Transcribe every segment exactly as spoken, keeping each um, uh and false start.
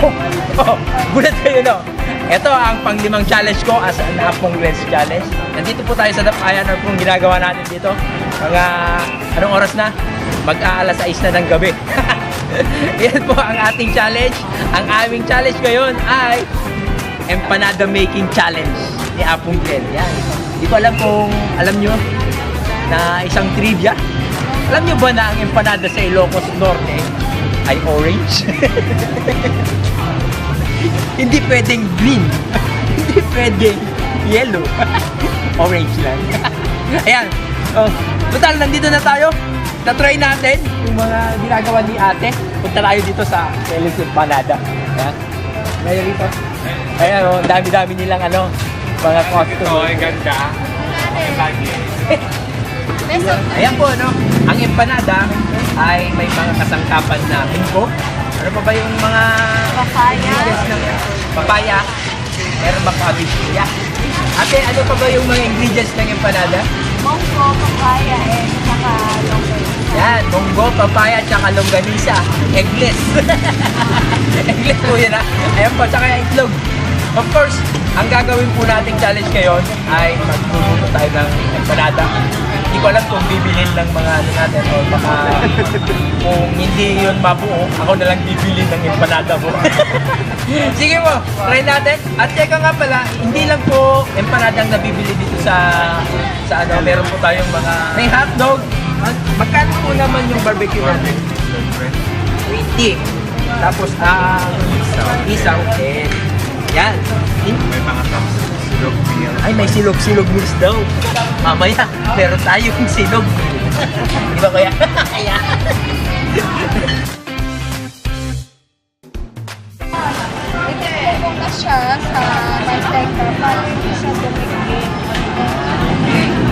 Oh, gulat kayo, no? Ito ang panglimang challenge ko as an Apong Glenn Challenge. Nandito po tayo sa Dapayan, or kung ginagawa natin dito. Mga, anong oras na? Mag-aalas sais na ng gabi. Yan po ang ating challenge. Ang aming challenge ngayon ay empanada making challenge ni Apong Glenn. Yan. Di ko alam kung alam nyo na isang trivia. Alam nyo ba na ang empanada sa Ilocos Norte ay orange? Hindi pwedeng green. Hindi pwedeng yellow. Orange lang. Ayan. Oh, total, nandito na tayo. Tatry natin yung mga ginagawa ni ate. Punta tayo dito sa Kelly's Empanada. Ayan. Tayo rito. Ayan, oh, ang dami-dami nilang ano, mga customer. Ito, ay ganda. Ay, lagi. Ayan po, ano, ang empanada ay may mga kasangkapan na bingko. Ano pa ba yung mga Papaya. Ingredients ng papaya? Meron ba pa abisilya? Ate, ano pa ba yung mga ingredients ng empanada? Munggo, papaya, and saka longganisa. Yan, munggo, papaya, tsaka longganisa. Eggless. Eggless po yan, ha? Ayan po, tsaka itlog. Of course, ang gagawin po nating challenge ngayon ay magluluto tayo ng empanada. Hindi ko alam kung bibilin ng mga ano natin o baka kung hindi yun mabuo, ako na lang bibili ng empanada mo. Sige po, try natin. At teka nga pala, hindi lang po empanada ang nabibili dito sa sa ano, meron po tayong mga may hotdog. Mag- magkano po naman yung barbecue natin? Twenty. Tapos, ah, isaw. Isaw. Eh, yan. In- May mga tapos. Silog meal. Ay, may silog-silog meals daw. Mamaya, meron tayong silog. Di ba, kuya? Kaya. Itiklop mo na siya sa mantika para hindi siya dumikit.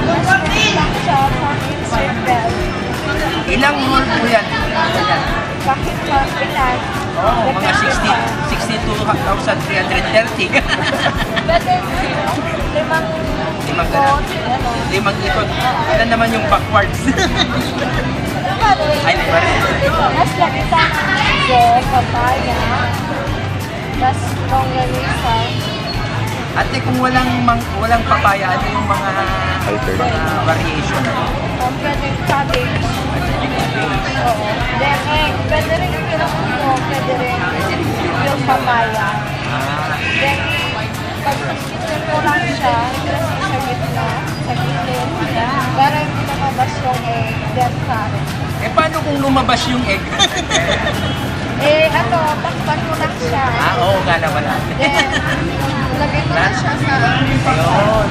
Tapos, lang siya sa circle. Ilang roll po yan? Bakit pa ilan? Oh, mga sixty, sixty-two thousand three hundred thirty. Pwede limang Limang ganun. Limang ikot. Ano naman yung backwards? Ay, di ba rin? Mas lagi sa mango, papaya. Mas longganisa. Ate, kung walang mang-, walang papaya, ano yung mga, Alternate. Mga variation? Um, pwede cabbage. Oo. Then, eh, pwede rin yung pinakuluan, pwede rin yung papaya. Ah. Then, pag Ito lang siya, ilagay sa gitna, sa gilid. Para hindi lumabas yung egg, then carrot. Eh, paano kung lumabas yung egg? Eh, ano, takpan mo lang siya. Ah, oo nga naman, ate. Then, lagay mo na siya sa Ayun.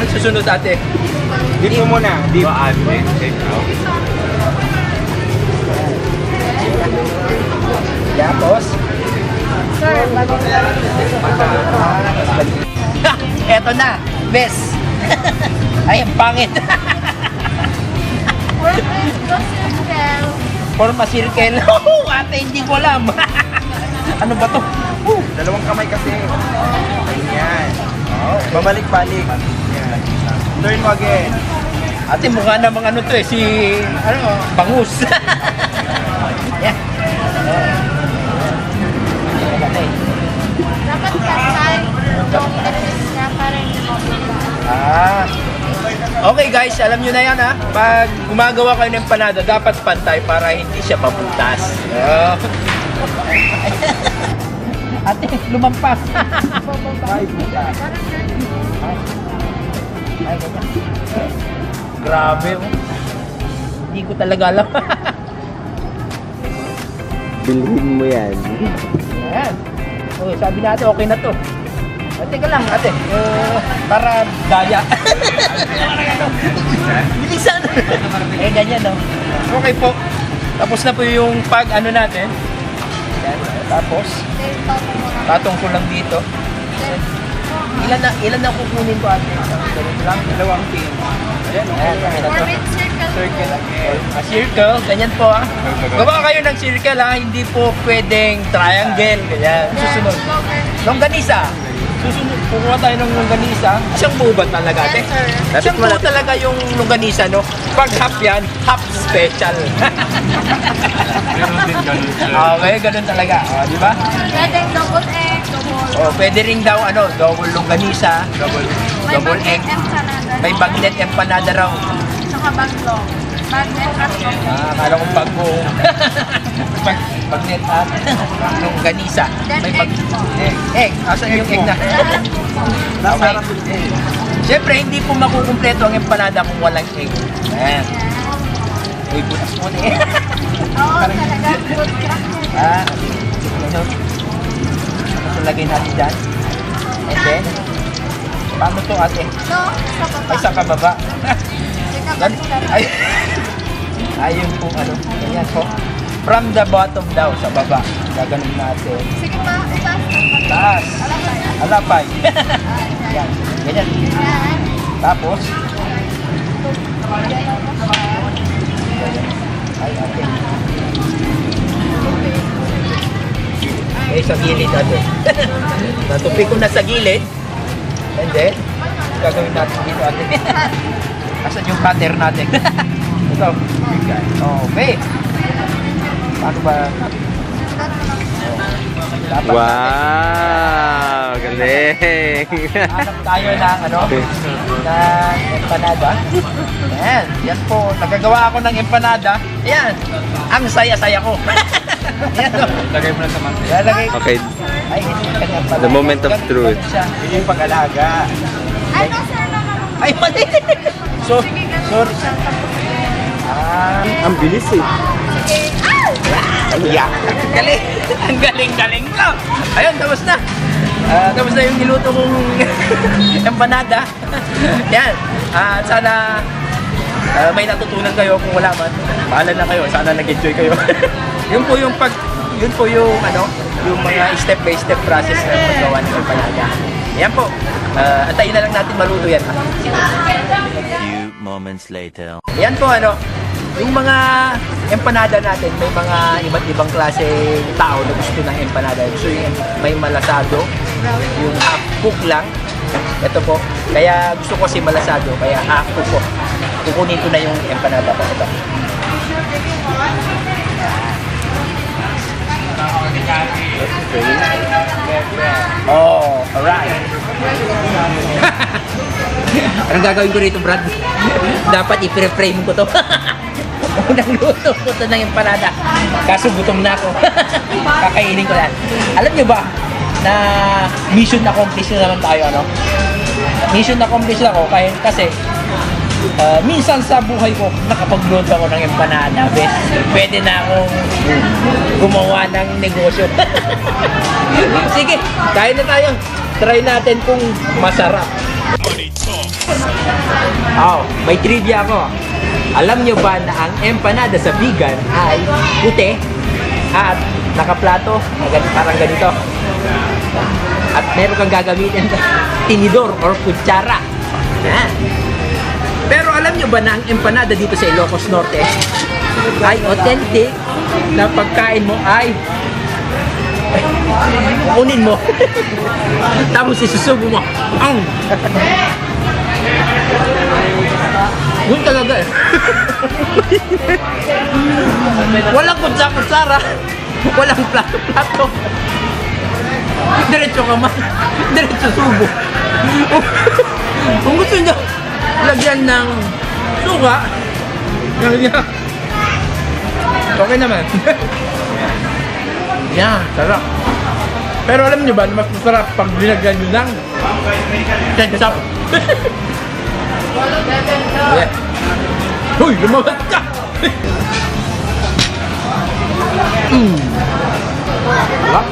Ang susunod, ate. Dip mo muna, dip. Ba, ate, check out. Tapos? Sir, balik na. Eto na, bes. Ay, ang pangit. Form a circle. Form a circle. Ate, hindi ko alam. Ano ba to? Dalawang kamay kasi. Ayan. Oh, babalik-balik. Ayan. Turn mo again. Ate, mukha namang ano to eh, si, ano, bangus. Yan. Dapat pantay yung surface niya para hindi mabuka. Ah. Okay guys, alam nyo na yan ha. Pag gumagawa kayo ng empanada, dapat pantay para hindi siya mabutas. Oh. Ate, lumampas. Ay, puta. Ay, ganyan. Grabe, oh. Hindi ko talaga alam. Bilhin mo yan. Ayan. Oh, sabi natin, okay na to. Ah, teka lang, ate. Eh, para daya. Bilisan. Eh, ganyan, no? Okay po. Tapos na po yung pag ano natin. Ayan. Tapos, patong ko lang dito. Ilan na, ilan na kukunin ko, ate? Ganito lang, dalawang pin. Ayan, ayan, ayan. Form it circle. Circle. Ah, circle, ganyan po, ah. Gawa kayo ng circle, ah. Hindi po pwedeng triangle, ganyan. Susunod. Longganisa. Susunod. Kukuha tayo ng longganisa. Isang buo ba talaga, ate? Yes, sir. Isang buo talaga yung longganisa, no? Pag half yan, half special. Meron din ganun, sir. Ah, may ganun talaga. Ah, di ba? Pwedeng double egg, double. Oh, pwede rin daw, ano, double longganisa, double, may double bagnet egg. Empanada. May bagnet empanada raw. Tsaka baglo. Bagnet at baglo. Ah, akala ko bago. Pag, pag-net up, longganisa. May pag-, egg. Egg. Asan yung egg na? Okay. Siyempre, hindi po makukumpleto ang empanada kung walang egg. Ayan. Uy, butas mo na eh. Oo, talaga. Good crack. Ah, ito. Ito, lagay natin dyan. And then, paano to, ate? Ito, sa baba. Ay, sa kababa. Ay, ayun po, ano, ayan po. From the bottom daw, sa baba. Gaganon natin. Sige pa, itaas. Taas. Alapay. Yan. Ganyan. Tapos, ay, okay. Eh, sa gilid, ate. Natupi ko na sa gilid. And then, gagawin natin dito, ate. Asan yung cutter natin? Ito. Okay. Paano ba? Dapat Wow! Galing! Hanap tayo ng, ano, ng empanada. Ayan. Yes po. Nagagawa ako ng empanada. Ayan. Ang saya-saya ko. Ayan, no? Lagay mo na sa mantika. Lalagay. Okay. Ay, hindi ka na pala. The moment of truth. Ganun siya. Yun yung pag-alaga. Ano, sir, naman? Ay, mali. So, sorry. Ah. Ang bilis eh. Sige. Ah! Yeah. Galing. Ang galing-galing ko. Ayun, tapos na. Ah, tapos na yung niluto kong empanada. Yan. Ah, sana, ah, may natutunan kayo. Kung wala man, bahala na kayo. Sana nag-enjoy kayo. Yun po yung pag, yun po yung, ano, yung mga step by step process ng paggawa ng empanada. Yan po. Ah, antayin na lang natin maluto yan. A few moments later. Yan po, ano, yung mga empanada natin, may mga iba't ibang klaseng tao na gusto ng empanada. Gusto yung may malasado, yung half cook lang. Ito po. Kaya gusto ko kasi malasado, kaya half cook po. Kukunin ko na yung empanada po. Ito. Oh, alright. Anong gagawin ko rito, Brad? Dapat i-frame ko to. Unang luto ko to ng empanada. Kaso gutom na ako. Kakainin ko yan. Alam nyo ba na mission accomplished na naman tayo, ano? Mission accomplished ako kaya, kasi, ah, minsan sa buhay ko, nakapagluto ako ng empanada, bes. Pwede na akong gumawa ng negosyo. Sige, kain na tayo. Try natin kung masarap. Oh, may trivia ako. Alam nyo ba na ang empanada sa Vigan ay puti at nakaplato? Gan-, parang ganito. At meron kang gagamitin na tinidor or kutsara. Yan. Pero alam nyo ba na ang empanada dito sa Ilocos Norte ay authentic na pagkain mo ay kukunin mo. Tapos isusubo mo. Ang! Yun talaga eh. Walang kutsa-kutsara. Walang plato-plato. Diretso kamay. Diretso subo. Kung gusto nyo, lagyan ng suka. Lagyan. Okay naman. Yan, sarap. Pero alam nyo ba na mas masarap pag linagyan nyo ng ketchup? Yeah. Hoy, lumabas ka! Mm. Sarap.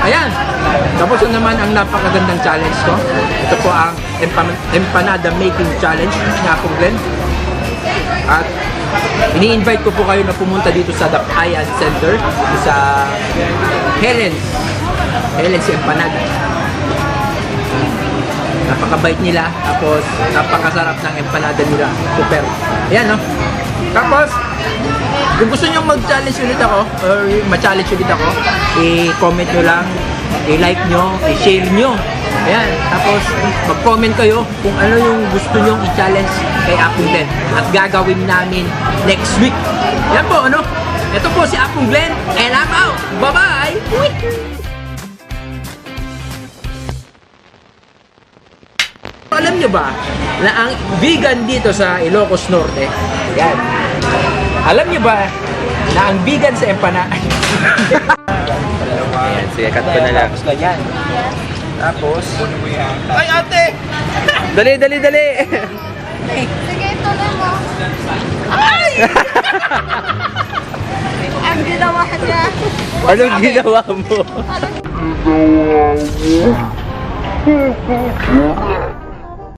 Ayan. Tapos na naman ang napakagandang challenge ko. Ito po ang empan-, empanada making challenge ni Apong Glenn. At ini-invite ko po kayo na pumunta dito sa Dapayan Center, sa Helen's, Helen's Empanada. Napakabait nila, tapos napakasarap ng empanada nila. Super. Ayan, no? Tapos, kung gusto nyo mag-challenge ulit ako, or ma-challenge ulit ako, i-comment nyo lang. I-like nyo, i-share nyo. Ayan. Tapos, mag-comment kayo kung ano yung gusto nyong i-challenge kay Apong Glenn. At gagawin namin next week. Yan po, ano? Ito po si Apong Glenn, and I'm out. Bye-bye! Alam nyo ba na ang vegan dito sa Ilocos Norte, yan. Alam nyo ba na ang vegan sa empana... Ayan, sige, cut ko na lang. Tapos, ganyan. Tapos, ay, ate! Dali, dali, dali! Sige, tuloy mo. Ay! Ang ginawa niya. Anong ginawa mo?